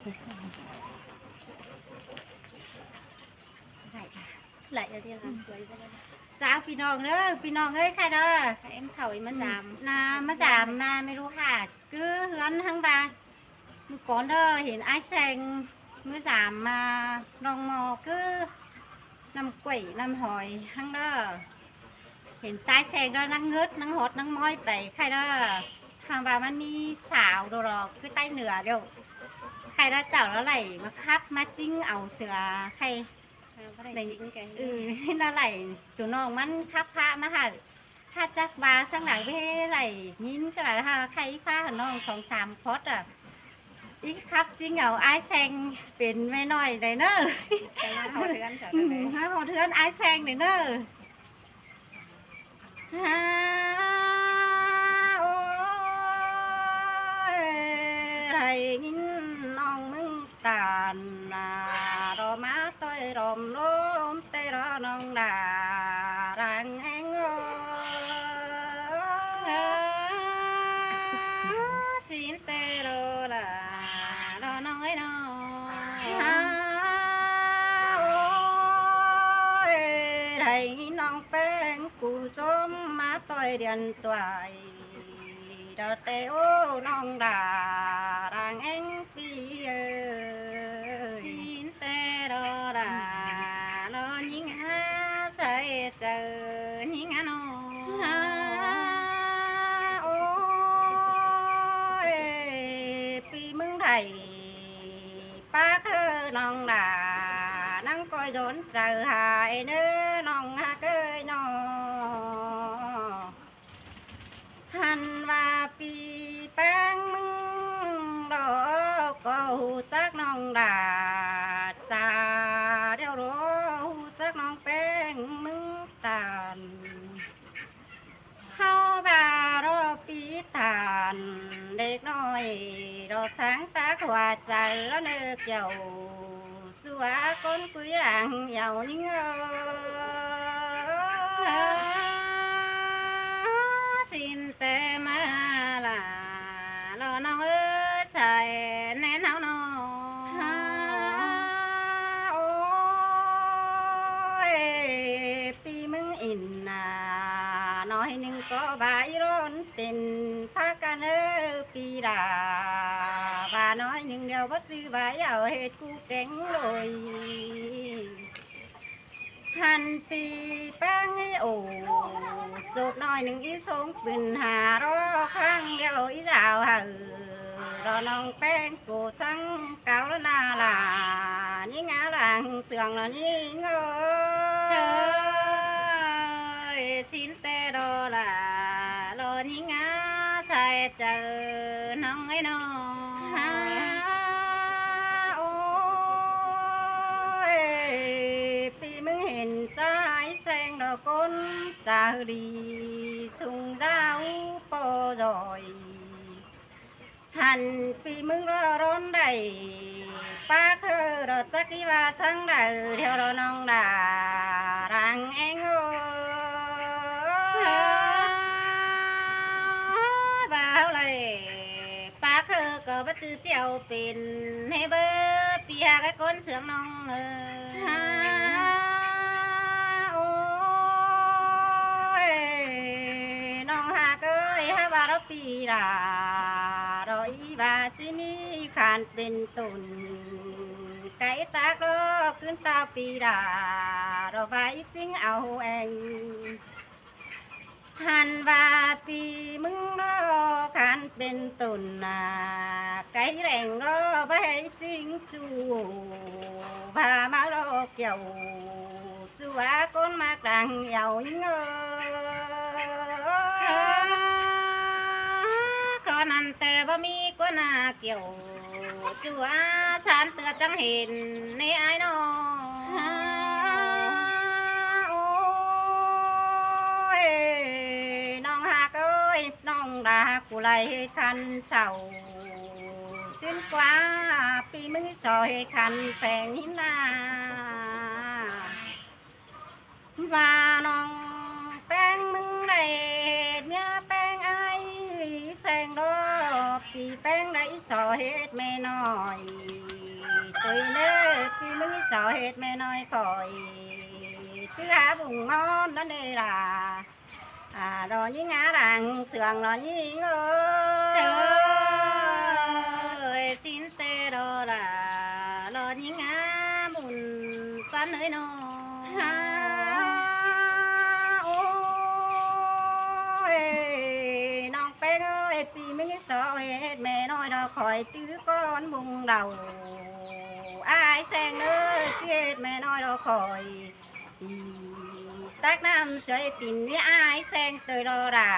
ໄຫຼແລ້ວເດ້ ສວຍໄປແລ້ວ. ເຈົ້າ ພີ່ນ້ອງເດີ ພີ່ນ້ອງເອີຍ ໃຄເດີ ໃຄເອັມເຂົ້າອີກມາສາມ ນາມາສາມນາ ແມ່ລູກຄ້າ ຄືເຮືອນຫັ້ນວ່າ ມື້ກ່ອນເດີ ເຫັນອ້າຍແຊງມື້ສາມມາ ນ້ອງມໍ ຄືນ້ຳກ້ວຍນ້ຳຫອຍຫັ້ນເດີ ເຫັນອ້າຍແຊງເດີ ນາງເງິດ ນາງຮອດ ນາງມອຍໄປ ໃຄເດີ ຫາກວ່າມັນມີສາວໂດດອກ ຄືໃຕ້ເໜືອເດີ ໃຄເດີ ເຈົ້າລະໄຫຼມາຂັບມາຈິງເອົາເສືອ ໃຄ ເອີ ລະໄຫຼ ໂຕນ້ອງມັນຂັບພາມາໃຫ້ ຫາກຈັກວ່າສັງໃດ ເວໄຫຼຍິນກະໄດ້ຫາໃຄພານ້ອງສອງສາມຄົນອະ ອີກຂັບຈິງເອົາອ້າຍແຊງເປັນແມ່ນ້ອຍໄດ້ເນີ ມາຮອດເຮືອນ ມາຮອດເຮືອນອ້າຍແຊງໄດ້ເນີ. ຫາ ໂອ້ຍ ໄດ້ຍິນນ້ອງມຶງຕານນາ ລໍມາຕ່ອຍລ້ອມໂລມ ແຕ່ລໍນ້ອງດາ ຣາງແຮງເອີຍ ຊິນແຕ່ລໍດາ ລໍນ້ອງເອີຍນ້ອງ ຫາ ໂອ້ຍ ໄດ້ຍິນນ້ອງ ແປ້ງກູຈົມມາຕ່ອຍດຽນຕ່ວຍ ດາແຕ່ໂອ້ ນ້ອງດາ ຣາງແອງປີເອີຍ ຊິນແຕ່ລໍດາ ລໍຍິງຫາໃສ່ເຈີ ຍິງຫານ້ອງ ຫາ ໂອ້ຍ ປີມຶງໄດ້ ປາກເອີຍນ້ອງດາ ນາງກໍຢອນໃຈຫາຍເດີ ນ້ອງຫາກເອີຍນ້ອງ ຫັ້ນວ່າປີແປ້ງມຶງດອກ ກໍຮູ້ຈັກນ້ອງດາ ຈາດຽວລໍຮູ້ຈັກນ້ອງແປ້ງມຶງຕານ ເຮົາວ່າລໍປີຕານ ເດັກນ້ອຍລໍສາງຕາກຫົວໃຈລະເນີກເຈົ້າ ຊົ່ວຄົນກຸຍຫຼັງເຍົາຍິງເອີຍ ຊິນແຕ່ມາລາ ລໍນ້ອງເອີຍ ໃສ່ແນນເຮົານ້ອງ ຫາ ໂອ້ຍ ປີມຶງອິນນາ ໜ້ອຍໜຶ່ງກໍວ່າອີ່ຫຼອນເປັນ ພາກັນເອີຍປີດາ ວ່າໜ້ອຍໜຶ່ງດຽວບໍ່ຈື່ວ່າເອົາເຮັດກູແກງໂລຍ ຫັ້ນປີແປ້ງອີ່ໂອ ຈົບໜ້ອຍໜຶ່ງອີ່ສົງປືນຫາ ລໍຄັ້ງດຽວອີ່ສາວເຮີ ລໍນ້ອງແປ້ງ ໂກສັງເກົາລະນາລາ ຍິງອາລາຫຶງເຊື່ອງລະຍິງເອີຍ ເຊີຍ ຊິນແຕ່ລໍລາ ລໍຍິງອາໃສ່ເຈີ ນ້ອງເອີຍນ້ອງ ຫາ ໂອ້ຍ ປີມຶງເຫັນຈາຍແຊງດອກກົນຈາຮືດີ ຊຸງດາວປໍຢອຍ ຫັ້ນປີມຶງລໍຮ້ອນໄດ້ ປາກເຮີລໍຈັກອີວ່າສັງໃດ ດຽວລໍນ້ອງດາ ຣາງແອງເອີຍ ບ່າວໄລ ປາກເຮີກໍບໍ່ຈື່ຈຽວເປັນ ໃຫ້ເບີປີຫາກະກົນເຊື່ອງນ້ອງເອີຍ ຫາ ໂອ້ຍ ນ້ອງຫາກເອີຍ ຫາວ່າລໍ ປີດາ ລໍອີວ່າຊິໜີຂານເປັນຕົ້ນ ໄກຕາກລໍຂຶ້ນຕາວປີດາ ລໍວ່າອີຈິງເອົາແອງ ຫັ້ນວ່າປີມຶງລໍຂານເປັນຕົ້ນນາ ໄກແລງລໍວ່າໃຫ້ຈິງຈູ ພາມາລໍກ່ຽວ ຈູອາກົນມາກາງເຍົາຍິງເອີຍ ກໍນັ້ນແຕ່ບໍ່ມີກວ່າໜ້າກ່ຽວ ຈູອາສານເຕືອຈັງເຫັນໃນອ້າຍນ້ອງ ໂອ້ຍ ນ້ອງຫາກເອີຍ ນ້ອງດາກູໄລຄັນເຊົາ ຊິນກວ່າປີມຶງຊອຍຄັນແປງຫິນນາ ວ່ານ້ອງແປ້ງມຶງໄດ້ເຮັດເມຍແປ້ງອ້າຍແຊງດອກ ປີແປ້ງໄດ້ຊອເຮັດແມ່ນ້ອຍ ໂອ້ຍເດີ ທີ່ມຶງສາວເຮັດແມ່ນ້ອຍຂ້ອຍ ຄືຫາບຸງມອນນັ້ນເດລະ ອາ ດອນຍິງອາລາງເຊື່ອງ ດອນຍິງເອີຍ ເຊີຍ ຊິນແຕ່ດອລາ ດອນຍິງອາບຸນປັນເອີຍນ້ອງ ໂອ້ຍ ນ້ອງແປ້ງເອີຍ ປີມີສອງເຮັດແມ່ນ້ອຍດອກຂ້ອຍ ຕື້ກ່ອນມຸງເດົາ ອ້າຍແສງເອີຍ ຊິເຮັດແມ່ນ້ອຍດອກຂ້ອຍ ຕັກນ້ຳຊ່ວຍຕີນ ມີອ້າຍແສງເຕີຍດອລາ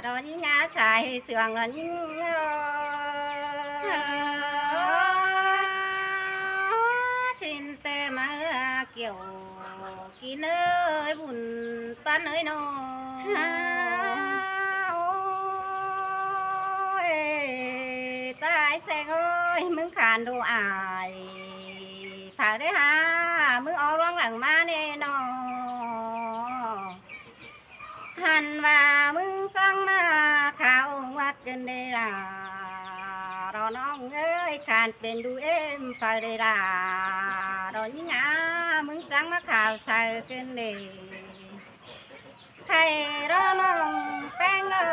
ດອນຍິງອາສາຍເຊື່ອງ ດອນຍິງເອີຍ ຊິນແຕ່ມາເອີຍກ່ຽວ ກິນເອີຍ ບຸນປັນເອີຍນ້ອງ ໂອ້ຍ ອ້າຍແສງເອີຍ ມຶງຂານດູອ້າຍ ຖ້າໄດ້ຫາ ມຶງອອກລວງຫຼັງມາແນ່ນອ ຫັ້ນວ່າມຶງຈັ່ງມາຂ່າວວ່າເກີນເດລາ ດອກນ້ອງເອີຍ ຄັນເປັນດູເອັມໄຟເດລາ ດອກຍິງອາ ມຶງຈັ່ງມາຂ່າວໃສ່ເກີນເດ ໃຫ້ດອກນ້ອງແປ້ງເດີ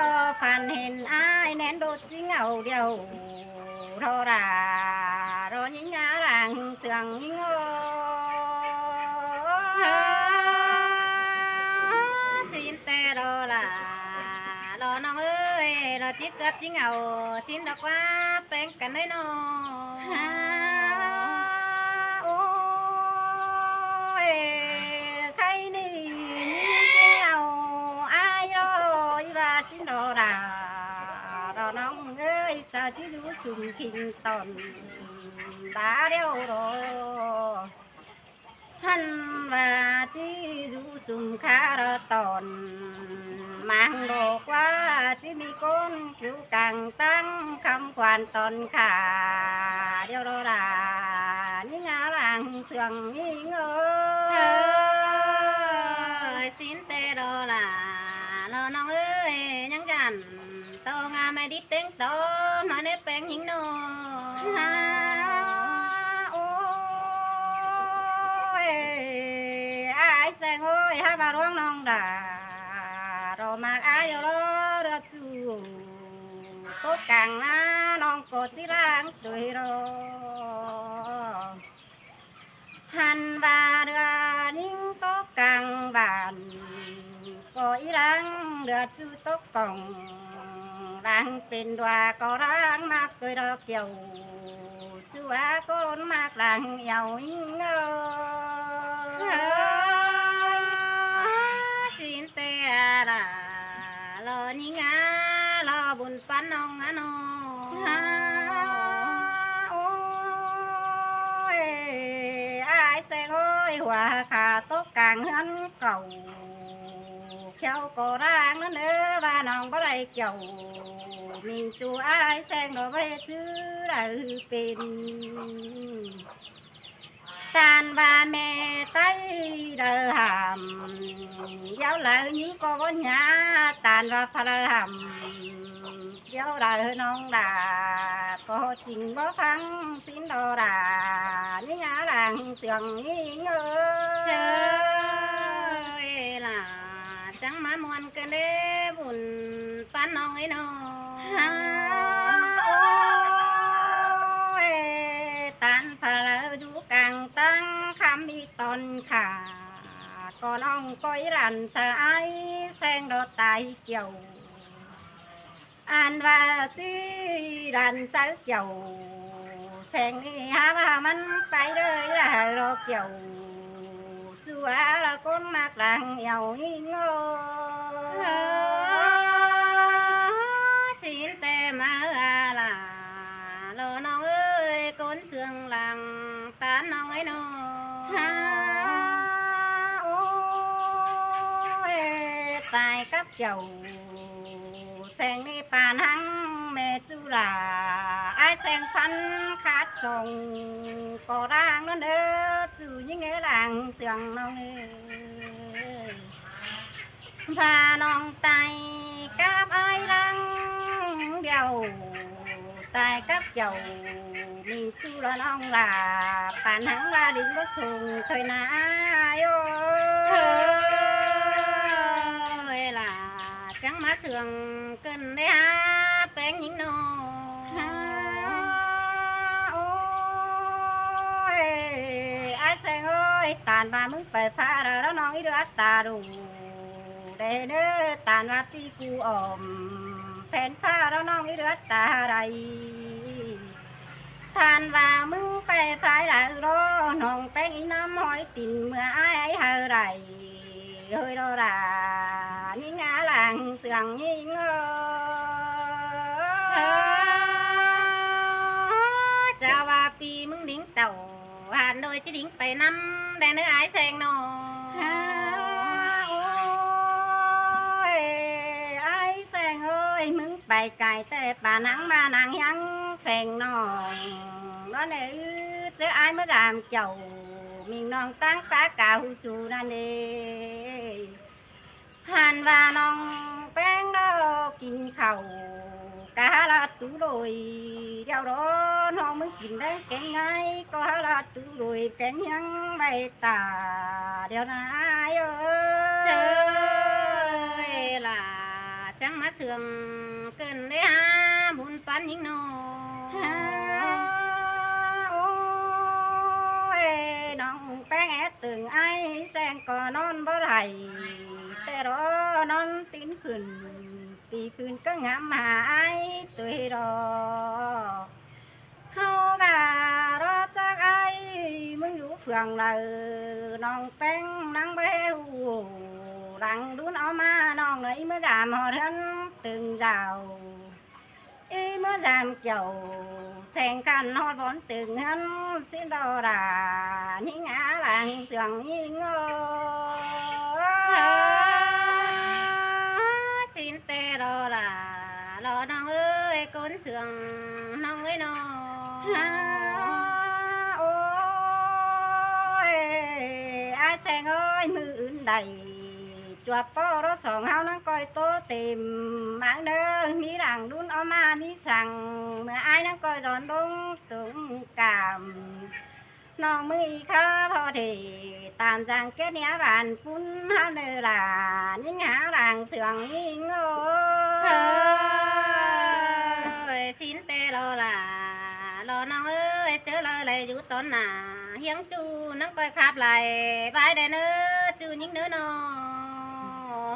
ຝັນເຫັນອ້າຍແໜ້ນໂດດຈິງເອົາດຽວ ໂທລາ ດອນຍິງອາລາງເຊື່ອງຍິງໂອ ຊິນແຕ່ດອລາ ດອກນ້ອງເອີຍ ດອກຈິກເກືອບຈິງເອົາ ຊິນດອກວ່າແປ້ງກັນເອີຍນ້ອງ ໂອ້ຍ ໄຄນີ້ຍິງຈິງເອົາ ອ້າຍໂອຍ ວ່າຊິນດອລາ ດອກນ້ອງເອີຍ ສາວຈິຢູ່ຊຸມຄິງຕອນ ດາດຽວໂລ ຫັ້ນວ່າຈິຢູ່ຊຸມຄາລະຕອນ ມັງດອກວ່າຈິມີກົນຢູ່ກາງຕັ້ງຄຳຂວັນຕອນຂາ ດຽວໂລລາ ຍິງອາລາງເຊື່ອງຍິງເອີຍ ຊິນແຕ່ໂລລາ ໂລນ້ອງເອີຍ ຍັງຢ້ານ ໂຕງາມໃໝ່ດິບເຕັງໂຕ ມາໃນແປ້ງຍິງນ້ອງ ໂອ້ຍ ອ້າຍແສງເອີຍ ຫາມາລວງນ້ອງດາ ໂຕມາກອາຍໂລເຫຼືອຈູ ໂຕກາງນາ ນ້ອງກໍຊິລ້າງໂຕຍໂລ ຫັ້ນວ່າເຮືອຍິງຕົກກາງບ້ານ ກໍອີຫຼັງເຮືອຈູຕົກກ່ອງ ຫຼັງເປັນດວາກໍລ້າງມາເກີຍດອກກ່ຽວ ຈູວ່າຄົນມາກລ້າງອຽວຍິງເອີຍ ຊິນແຕ່ອາລາ ລໍຍິງອາ ລໍບຸນປັນນ້ອງອານ້ອງ ໂອ້ຍ ອ້າຍແສງເອີຍ ຫົວຂາຕົກກາງເຮືອນເກົ່າ ແຂ້ວກໍລ້າງນັ້ນເດີ ວ່ານ້ອງບໍ່ໄດ້ກ່ຽວ ມິງຈູອ້າຍແສງດອກໄວ້ຊື່ໄດ້ເປັນ ຕານວ່າແມ່ໄຕ້ໄດ້ຫ້າມ ດຽວລາວຍິງກໍບໍ່ຫຍາ ຕານວ່າພະລາຫ້າມ ດຽວລາວນ້ອງດາ ກໍຈິງບໍ່ຟັງ ຊິນດອລາ ຍິງອາລາງເຊື່ອງຍິງເອີຍ ເຊີຍຫຼ້າ ຈັ່ງມາມ່ວນກັນເດ້ ບຸນປານນ້ອງເອີຍນ້ອງ ໂອ້ຍ ຕານພະລາຢູ່ກາງຕັ້ງຄຳອີກຕອນຂາ ກໍນ້ອງກໍອີຫຼານສະອາຍ ແສງດອກຕາຍກ່ຽວ ອັນວ່າຊິຫຼານໃຈກ່ຽວ ແສງນີ້ຫາວ່າມັນໄປເລີຍລະ ລໍກ່ຽວ ສູ່ວ່າລະຄົນມັກຫຼັງອຽວຍິງໂອ ຊິນແຕ່ມາອາລາ ລໍນ້ອງເອີຍ ຄົນເຊື່ອງຫຼັງ ຕານນ້ອງເອີຍນ້ອງ ໂອ້ຍ ຕາຍກັບເຈົ້າ ແສງນີ້ປານຫັງແມ່ຈຸລາ ອ້າຍແສງຟັນຂາດສອງ ກໍລາງນັ້ນເດີ ສູ່ຍິງເອີຍ ລາງເຊື່ອງນ້ອງເອີຍ ພານ້ອງໄຕ່ກັບອ້າຍຫຼັງດຽວ ຕາຍກັບເຈົ້າມີຊູ້ລະນ້ອງຫຼ້າ ປານຫຍັງວ່າດິນບໍ່ສູງເຄີຍນາອ້າຍໂອ້ຍ ເອີຍຫຼ້າ ຈັ່ງມາເຊື່ອງເກີນໄດ້ຫາແປງຍິງນ້ອງ ໂອ້ຍ ອ້າຍແສງເອີຍ ຕານວ່າມຶງໄປຟ້າລະນ້ອງອີເດືອດຕາດູ ແດ່ເດີ ຕານວ່າປີກູອອມ ແຜ່ນຟ້າລະນ້ອງອີເດືອດຕາໃດ ທ່ານວ່າມຶງໄປຝ່າຍໃດລະ ນ້ອງແປ້ງອີນ້ຳຫອຍຕີນ ເມື່ອອ້າຍໃຫ້ໃດ ເຮີຍລະລາ ຍິງອາລາງເຊື່ອງຍິງເອີຍ ເຈົ້າວ່າປີມຶງດິງເຕົ້າ ຫານໂດຍຈະດິງໄປນຳ ແດ່ເນີອ້າຍແສງນ້ອງ ໂອ້ຍ ອ້າຍແສງເອີຍ ມຶງໄປໄກແຕ່ປານຫຍັງ ມານາງຫຍັງແສງນ້ອງ ນ້ອງເອີຍ ເຈີອ້າຍມາດາມເຈົ້າ ມິງນ້ອງຕັ້ງປາກາຫູຊູນັ້ນເດ ຫັ້ນວ່ານ້ອງແປ້ງດອກກິນເຂົ້າ ກະຫາລະຕູໂດຍດຽວດອ ນ້ອງມຶງກິນແດງແກງໄງ ກໍຫາລະຕູໂດຍແກງຫຍັງໄວ້ຕາດຽວນາອ້າຍເອີຍ ເຊີຍຫຼ້າ ຈັ່ງມາເຊື່ອງເກີນໄດ້ຫາບຸນປານຍິງນ້ອງ ໂອ້ຍ ນ້ອງແປ້ງແອດຕຶງອ້າຍແສງກໍນອນບໍ່ໄດ້ ແຕ່ລໍນອນຕີນຂຶ້ນ ຕີຄືນກໍງາມຫາອ້າຍໂຕເດ ເຮົາວ່າລໍຈັກອ້າຍ ມຶງຢູ່ເຟືອງໃດ ນ້ອງແປ້ງນັ່ງບໍ່ເຫັນຫູ ຫຼັງດຸນເອົາມາ ນ້ອງເອີຍ ເມື່ອຍາມຮອດເຮືອນຕຶງເຈົ້າ ອີເມື່ອຍາມເຈົ້າ ແສງຄັນຮອດບ່ອນຕຶງເຮືອນ ຊິນດອລາ ຍິງອາລາງເຊື່ອງຍິງເອີຍ ຊິນແຕ່ລໍຫຼ້າ ລໍນ້ອງເອີຍ ກົນເຊື່ອງນ້ອງເອີຍນ້ອງ ໂອ້ຍ ອ້າຍແສງເອີຍ ມື້ອື່ນໃດ ຈວບປໍລໍສອງເຮົານັ່ງກ້ອຍໂຕເຕັມ ມາເດີ ມີຫຼັງດຸນເອົາມາ ມີສັງ ເມື່ອອ້າຍນັ່ງກ້ອຍດອນດົງ ຕົງກາມ ນ້ອງມືອີກຄາພໍເທ ຕາມຈາງແກເໜຍຫວານປຸ້ນເຮົາເນີຫຼ້າ ຍິງຫາລາງເຊື່ອງຍິງໂອ້ຍ ຊິນແຕ່ລໍຫຼ້າ ລໍນ້ອງເອີຍ ເຈີລາວໄລຢູ່ຕອນໜ້າ ຮຽງຈູນັ່ງກ້ອຍຄາບໄລ ບາຍແດ່ເນີ ຈູຍິງເນີນ້ອ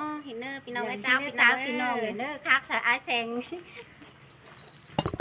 ງ ເຫັນເນີພີ່ນ້ອງເອີຍ ເຈົ້າພີ່ນ້ອງເອີຍ ຄາບສາຍອ້າຍແສງ